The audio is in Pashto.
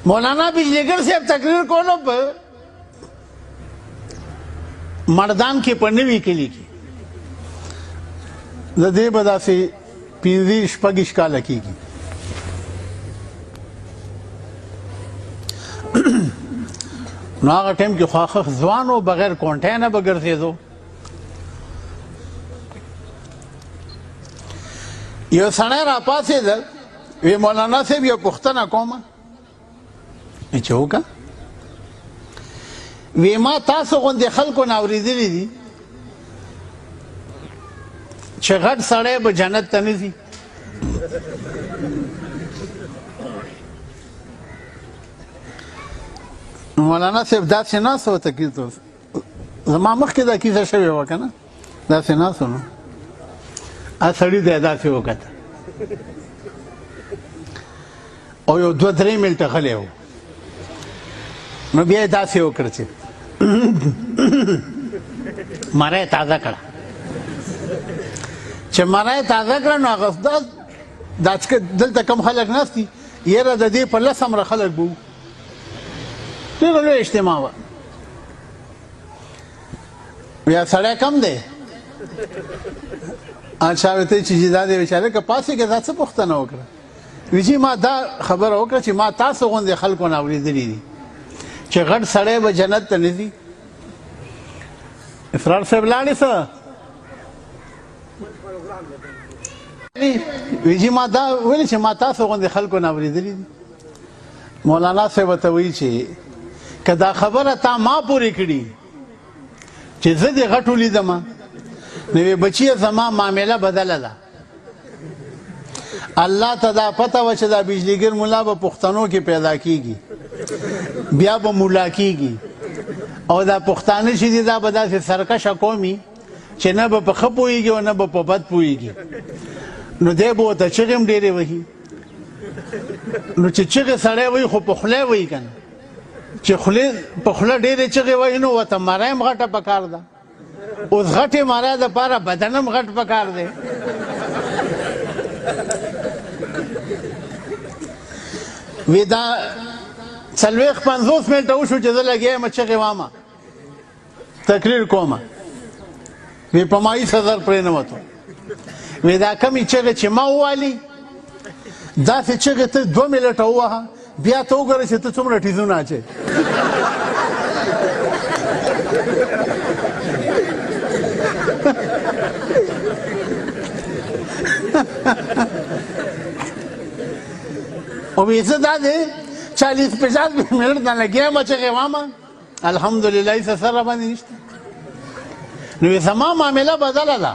مولانا بجلیګر صاحب تقریر کولو په مردان کې په نوي کلي کې، د دې به داسې 25-26 کاله کېږي. نو هغه ټایم کې خو ښه ځوان و، بغیر کونټۍ نه به ګرځېدو. یو سړی راپاڅېده، وی مولانا صاحب یو پوښتنه کومه. چې وکړه؟ وی ما تاسو غوندې خلکو نه اورېدلي دي چې غټ سړی به جنت ته نه ځي. مولانا صاحب داسې ناست و، تکلیف ته زما مخکې دا کیسه شوې وه که نه، داسې ناست و. نو سړي دی داسې وکته او یو 2-3 منټه غلی و. نو بیا یې داسې وکړه چې مری یې تازه کړه. چې مری یې تازه کړه نو هغه دا چې دلته کم خلک ناست دي، یاره د دې په 10 عمره خلک به وو. ډېره لویه اجتماع وه. بیا سړی کم دی، چا ورته چې جي دا دی بیچاره که پاڅېږه، دا څه پوښتنه وکړه؟ وی چې ما دا خبره وکړه چې ما تاسو غوندې خلکو نه اورېدلي دي چې غټ سړی به جنت ته نه ځي. اسرار صاحب لاړې څه؟ وی چې ما دا ویل چې ما تاسو غوندې خلکو نه اورېدلي دي. مولانا صاحب ورته وایي چې که دا خبره تا ما پورې کړي چې زه دې غټ ولیدم، نو وی بچیه زما معامله بدله ده. الله ته دا پته وه چې دا بجلیګر ملا به پښتنو کې پیدا کیږي، بیا به ملا کیږي، او دا پښتانه چې دي دا به داسې سرکشه قومي چې نه به په ښه پوهېږي او نه به په بد پوهېږي. نو دی به ورته چغې هم ډېرې وهي. نو چې چغې سړی وایي خو په خوله یې وایي که نه، چې خولې په خوله ډېرې چغې وایي نو ورته مری هم غټه پکار ده. اوس غټې مری دپاره بدن هم غټ پکار دی. وی دا 40-50 منټه وشو چې زه لګیا یم چغې وامه تقریر کومه، وی په ما هېڅ نظر پرې نه وتو. وی دا کمې چغې چې ما ووالي داسې چغې ته 2 منټه ووهه، بیا ته وګوره چې ته څومره ټیزونه اچوې. او وی زه دا دی 40-50 منټ نه لګیا یم چغې وامه، الحمدلله هېڅ اثر راباندې نشته. نو زما معامله بدله ده.